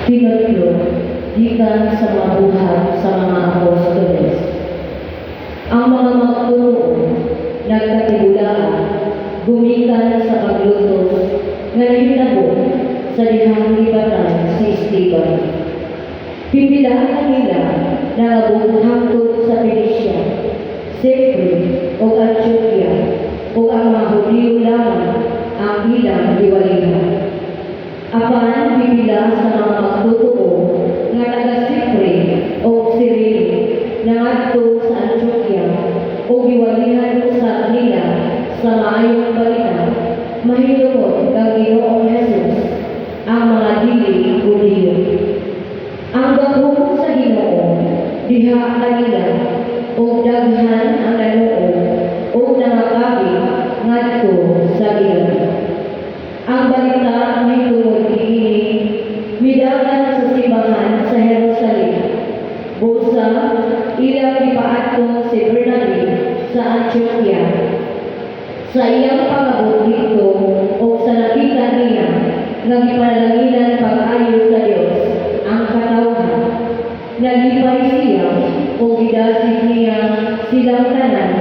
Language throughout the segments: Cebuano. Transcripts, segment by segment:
Kinutlo, gikan sa mga Buhat sa mga Apostoles. Ang mga magtotoo nagkatibulaan gumikan sa paglutos nga nahitabo sa dihang gipatay si Esteban. Pipila kanila nangabot hangtod sa Fenicia, Cyprus ug Antioquia, ug ang mga Hudiyo lamang ang ilang giwalihan. Apan pipila sa mga magtotoo nga taga Cyprus ug Cyrene nangadto sa Antioquia ug giwalihan usab nila sa Maayong Balita mahitungod kang Ginoong Jesus ang mga dili Hudiyo. Ang gahom sa Ginoo diha kanila ug daghan ang nanuo ug nangakabig ngadto sa Ginoo. Ang balita mahitungod niini midagan sa simbahan sa Jerusalem. Busa ilang gipaadto si Bernabe sa Antioquia. Sa iyang pag-abot didto ug sa nakita niya nga gipanalanginan pag-ayo sa Dios ang katawhan, nalipay siya ug gidasig niya silang tanan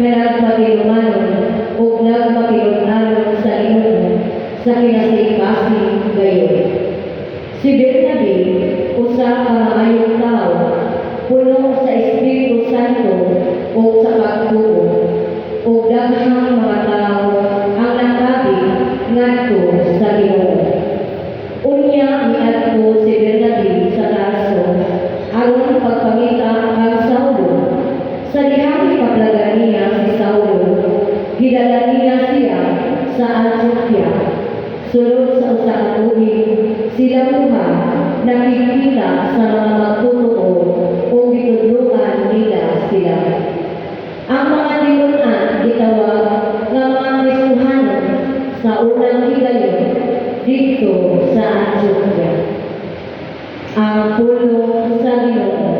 nga nagmatinumanon ug nagmatinun-anon sa Ginoo sa kinasing-kasing gayod. Si Bernabe, usa ka maayong tawo, puno sa Espiritu Santo ug sa pagtuo, ug daghang mga tawo ang nakabig ngadto sa Ginoo. Unya miadto si Bernabe sa Tarso aron pagpangita kang Saulo. Sa dihang gikaplagan niya si Saulo, gidala niya siya sa Antioquia. Sulod sa usa ka tuig, silang duha nakikita sa mga magtotoo ug gitudloan nila sila. Ang mga tinun-an gitawag nga mga Kristohanon sa unang higayon didto sa Antioquia. Ang pulong sa Ginoo.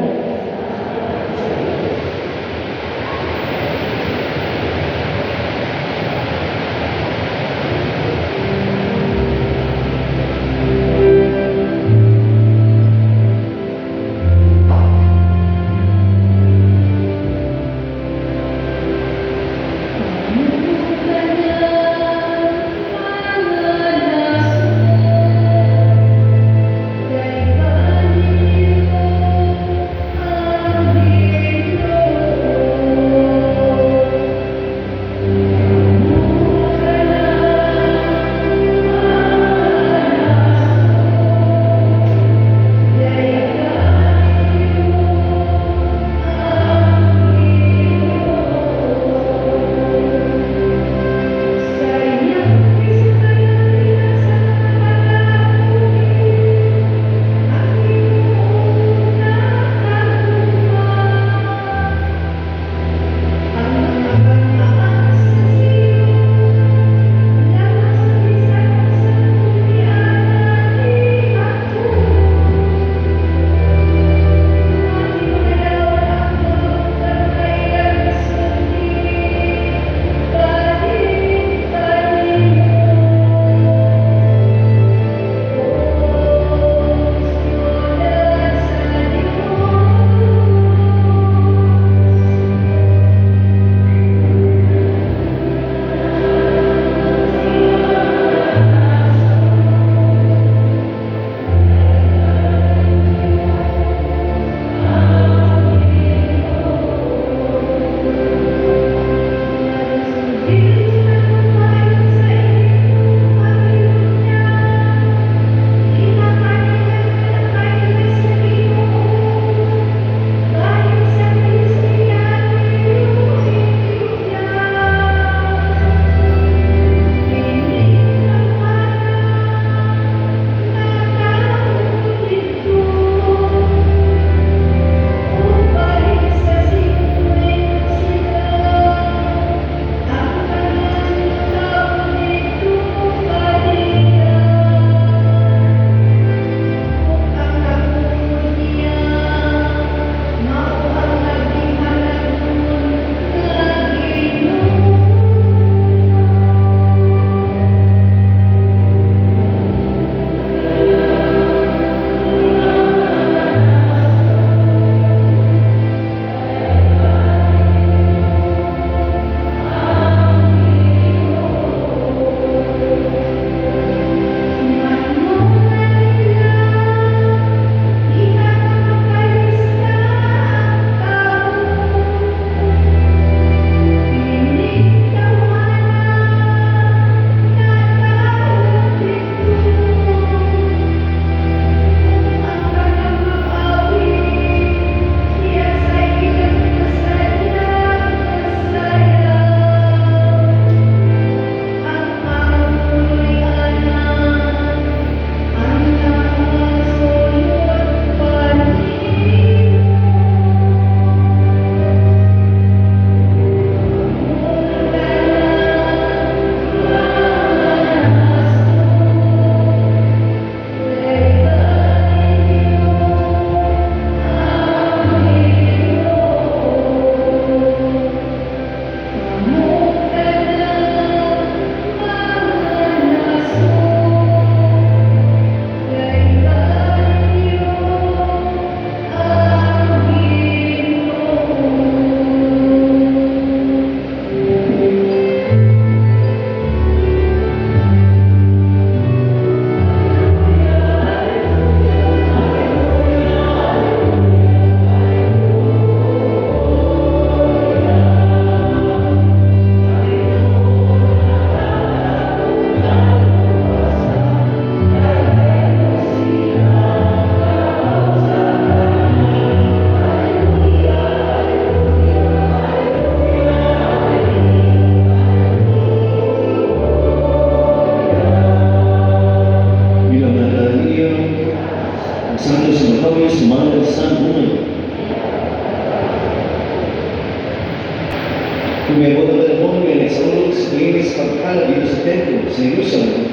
Miabot ang panahon nga nagsaulog si Pilinis paghalad didto sa templo sa Jerusalem.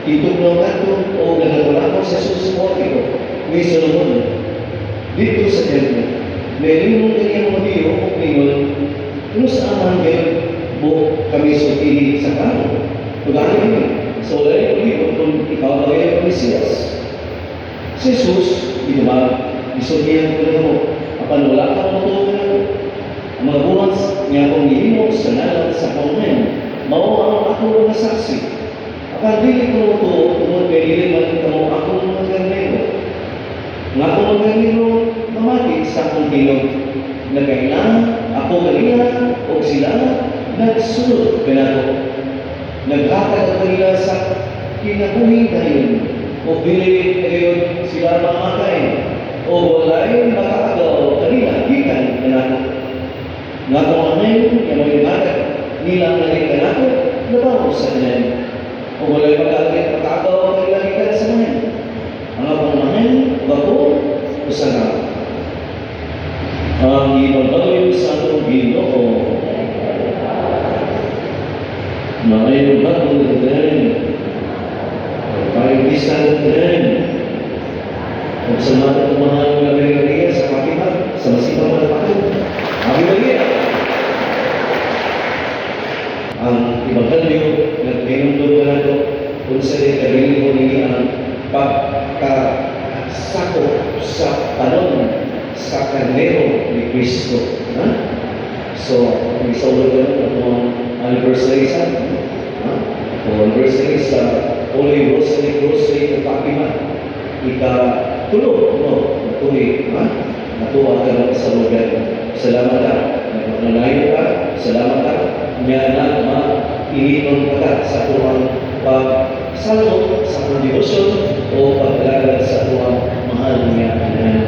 Ituknaw kadto o nagakulako sa Jesus sa portico ni Solomon didto sa templo. Nahilingon kaniyang mga Hudiyo ug ningon, "Unsa man gayud mo kami sultihi sa klaro? Tugani kami sa walay palibot kung ikaw ba gayud ang Mesiyas." Si Jesus, mitubag, "Gisultihan ko nimo, apan wala ka motuo kanako. Ang mga buhat nga akong gihimo sa ngalan sa akong Amahan, mao ang akong mga saksi. Apan dili ko motuo tungod kay dili man kamo akong mga karnero. Ang akong mga karnero mamati sa akong tingog. Nagaila ako kanila ug sila nagsunod kanako. Naghatag ako nila sa kinabuhing dayon ug dili na sila mamatay o walay makaagaw kanila gikan kanako. Ang akong Amahan nga mao'y naghatag nila ngali kanako labaw sa tanan. O walay makaagaw kanila gikan sa Amahan. Ang akong Amahan ug ako usa ra." Ang Ebanghelyo sa atong Ginoo. Maayong hapon tanan. Maayong bisan tanan. Ug sa mga mahal nga Maria sa Fatima, sa masipag malapakon. Ave Maria! Ang Ebanghelyo naghinumdum kanato unsa ni kabilin nini ang pagkasakop sa panon sa karnero ni Kristo. Ha? So, ang isaulog ko atong anniversary sa, ha? O anniversary sa Holy Rosary Rosary of Fatima. Ika tulo, no? Tuig, ha? Natuwa ka lang sa lugar. Salamat ka. Nagpapanayo ka. Salamat ka. Nga na mainiton ka sa tuwang pagsalot sa atong devotion o pag-alagad sa tuwang mahal nga Inahan.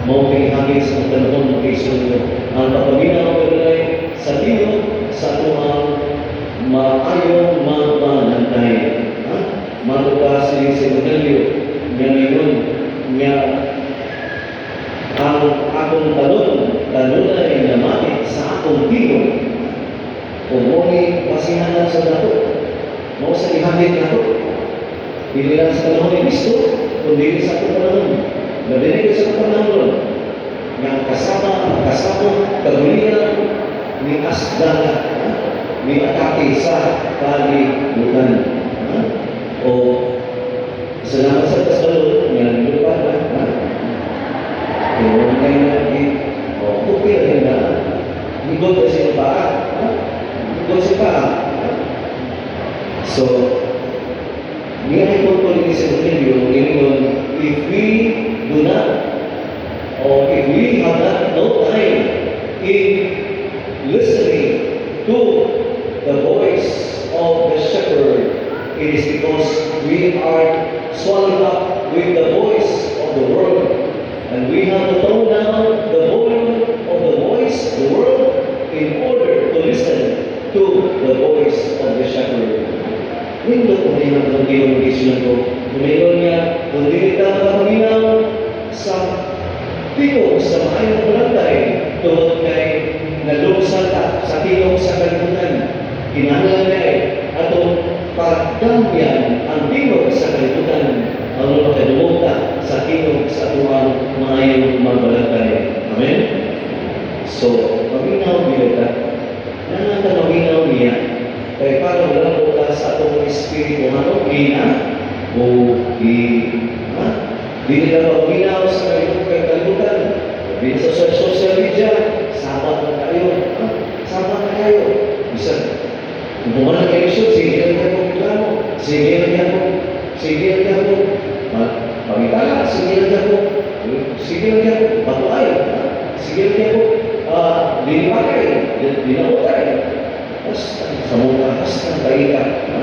Mao kay hangin sa panahon, mga kaigsuonan, ang pagpaminaw kanunay sa tingog sa tuwang maayong mamalantay. Ha? Matuta sining sa Ebanghelyo nga ningon nga ang akong panon kanunay namati sa akong tingog o mo ni basihanan sa nato, mao sa gihangit nato, dili lang sa panahon ni Kristo kundi sa atong panahon, labi na sa atong panahon nga ang kasama ang kasamo kagulingan ni asdana, ha? Ni atake sa kalibutan, ha? O salamat sa kasalod nga nilupad na, ha? Pero kay na o okay rin na higot na siya paa, ha? Higot siya paa, ha? So niya ko ni sa Ebanghelyo ningon, if we do not or if we have not no time in listening to the voice of the shepherd, it is because we are swallowed up with the voice of the world. And we have to tone down the volume of the voice, the world, in order to listen to the voice of the shepherd. Nindot ko rin ang Ginoo ng ko. Umayon nga, kung dili ka makapaminaw sa tingog sa maayong balantay, tungod kay nalungsan ta sa tingog sa kalibutan. Kinahanglan kay atong pagdamyan ang tingog sa kalibutan aron makadungog ta sa tingog sa atuang maayong magbalantay. Amen? So, paminaw niya ta. Nanganta maminaw niya. Kay para wala po ta sa atong espiritu ano, gina, o di, ha? Di nila maminaw sa kalibutan. Di sa social media, sabat na tayo. Ha? Sabat na tayo. Bisan, kung wala kayo siya, sige lang ako reklamo. Sige lang ako. Sige lang ako. Pangitala, sige lang ako. Sige lang ako. Batuay. Ha? Sige lang ako. Dinipakay. Dinamutay. Basta sa mga basta tayo ka. Ha?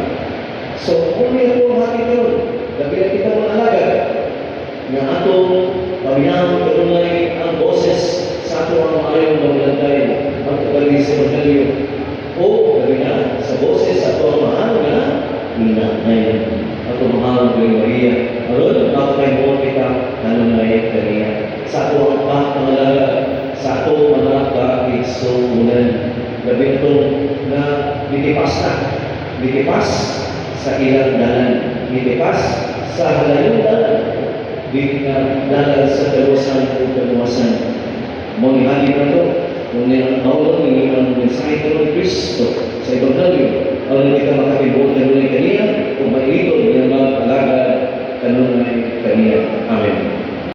So, kung niya po ang hatid karon, labi na kita mga alagad, nga atong paminawon kanunay ang boses sa ato ang maayong mamalantay, ang kagali sa Ebanghelyo. O, labi na, sa boses sa ato ang mahal nga inahay. Ato mahal nga Maria. Aron, makakahimuon kita kanunay kaniya. Sa ato ang pangalaga, sa ato mga kaigsuonan. Labi na itong na mitipas na. Mitipas sa ilang dalan. Mitipas sa halayong dalan. Di na dalan sa kaluwasan o kaluwasan. Mao ni hali na to, kung niya mao ni ang mensahe karon ni Kristo sa Ebanghelyo, aron kita makatibuok kanunay kaniya, kung mailitod nga mag-alagad kanunay kaniya. Amen.